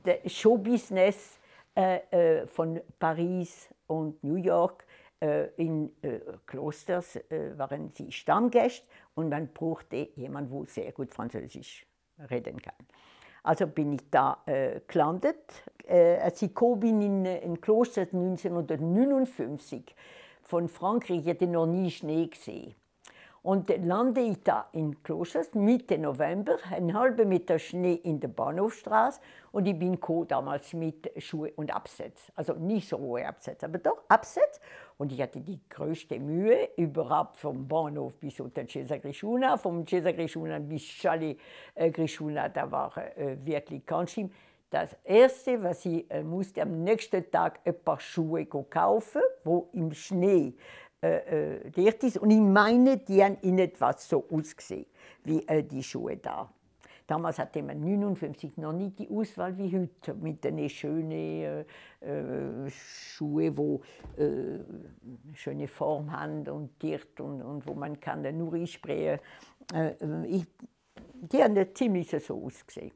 der Showbusiness von Paris und New York. In Klosters waren sie Stammgäste und man brauchte jemanden, der sehr gut Französisch reden kann. Also bin ich da gelandet. Als ich gekommen bin in Klosters 1959 von Frankreich, ich hatte noch nie Schnee gesehen. Und dann lande ich da in Klosters Mitte November, einen halben Meter Schnee in der Bahnhofstraße und ich bin damals mit Schuhe und Absätze. Also nicht so hohe Absätze, aber doch Absätze. Und ich hatte die größte Mühe, überhaupt vom Bahnhof bis unter Cesare Grishuna, vom Cesare Grishuna bis Chalet Grishuna, da war wirklich ganz schlimm. Das Erste, was ich musste, am nächsten Tag ein paar Schuhe kaufen, wo im Schnee dicht ist. Und ich meine, die haben in etwas so ausgesehen, wie die Schuhe da. Damals hatte man 1959 noch nicht die Auswahl wie heute, mit den schönen Schuhen, die schöne Form haben und dicht und wo man kann nur einsprayen. Die haben ziemlich so ausgesehen.